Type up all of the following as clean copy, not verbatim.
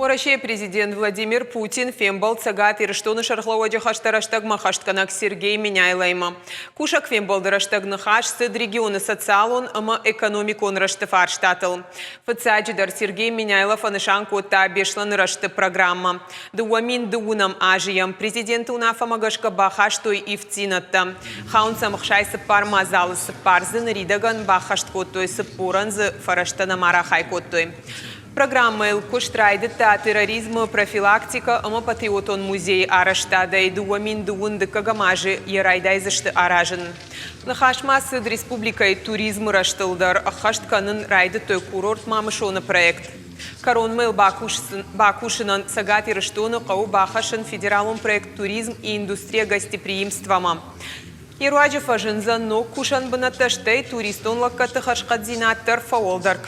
Уӕрӕсейы президент Владимир Путин фембӕлд Цӕгат Ирыстоны сӕргълӕууӕджы хӕстӕ рӕстӕгмӕ хӕстгӕнӕг Сергей Меняйлоимӕ. Кусӕг фембӕлды рӕстӕг ныхас цыд регионы социалон ӕмӕ экономикон рӕзты фарстатыл. Фыццаджыдӕр Сергей Меняйло фӕнысан кодта Беслӕны рӕзты программӕ. 2012 азы йӕм президенты уынаффӕмӕ гӕсгӕ бахастой ивддзинӕдтӕ. Хауынц ӕм 64 мадзалы, цыппар дзы ныридӕгӕн баххӕст кодтой, 40-ӕн дзы фӕрӕзтӕ нӕма рахай кодтой. Программӕйыл куыст райдыдта терроризмы профилактикӕ ӕмӕ патриотон музейы арӕзтадӕй 2021 азы йӕ райдайдзысты аразын. Ныхас ма цыд республикӕйы туризмы рӕзтыл дӕр, ӕххӕст кӕнын райдыдтой курорт Мамысон-ы проект. Кӕронмӕ йыл бакусынӕн Цӕгат Ирыстоны хъӕуы бахӕссын федералон проект «Туризм и индустрия гостеприимства-мӕ. Йе руаджы фӕзындзӕн ног кусӕн бынӕттӕ, стӕй туристон лӕггӕдты хӕрзхъӕддзинад дӕр фӕуӕлдӕр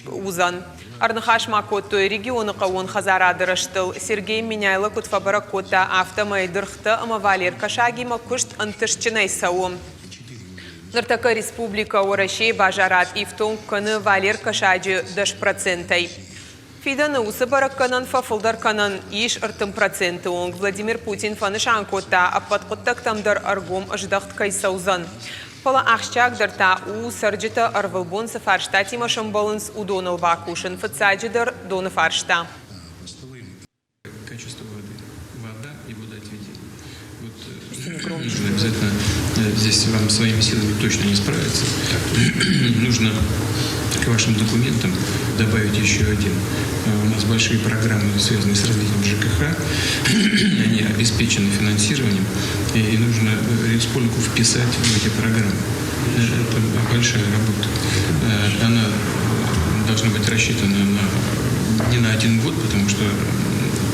уыдзӕн. Ӕрныхас ма кодтой регионы хъӕууон хӕдзарады рӕзтыл. Сергей Меняйло куыд фӕбӕрӕг кодта, афтӕмӕй дыргътӕ ӕмӕ валер кӕсагимӕ куыст ӕнтыстджынӕй цӕуы. Ныртӕккӕ республикӕ Уӕрӕсейы базарад ифтонг кӕны валер кӕсаджы 10%-ӕй. Фидӕны уыцы бӕрӕггӕнӕн фӕфылдӕр кӕнӕн ис 30% онг. Владимир Путин фӕнысан кодта, ӕппӕт хъуыддӕгтӕм дӕр ӕргом ыздӕхт кӕй цӕудзӕн. Фӕлӕ ахсджиагдӕр та у, цӕрджытӕ ӕрвылбон цы фарстатимӕ сӕмбӕлынц, уыдоныл бакусын, фыццаджыдӕр, доны фарста. Качество воды. Вода и водоотведение. Вот нужно обязательно здесь вам своими силами точно не справиться. Нужно к вашим документам добавить еще один. У нас большие программы, связанные с развитием ЖКХ. Они обеспечены финансированием, и нужно республику вписать в эти программы. Это большая работа. Она должна быть рассчитана не на один год, потому что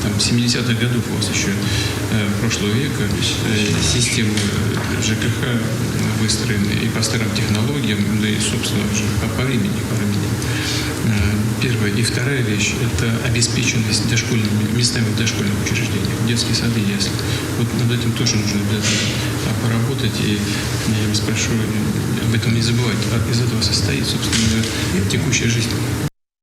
там 70-х годов у вас еще прошлого века системы ЖКХ выстроены и по старым технологиям, да и, собственно, уже по времени, по времени. Первая. И вторая вещь – это обеспеченность дошкольными, местами в дошкольных учреждениях, детские сады, ясли. Вот над этим тоже нужно обязательно поработать. И я вас прошу об этом не забывать. Из этого состоит, собственно, текущая жизнь.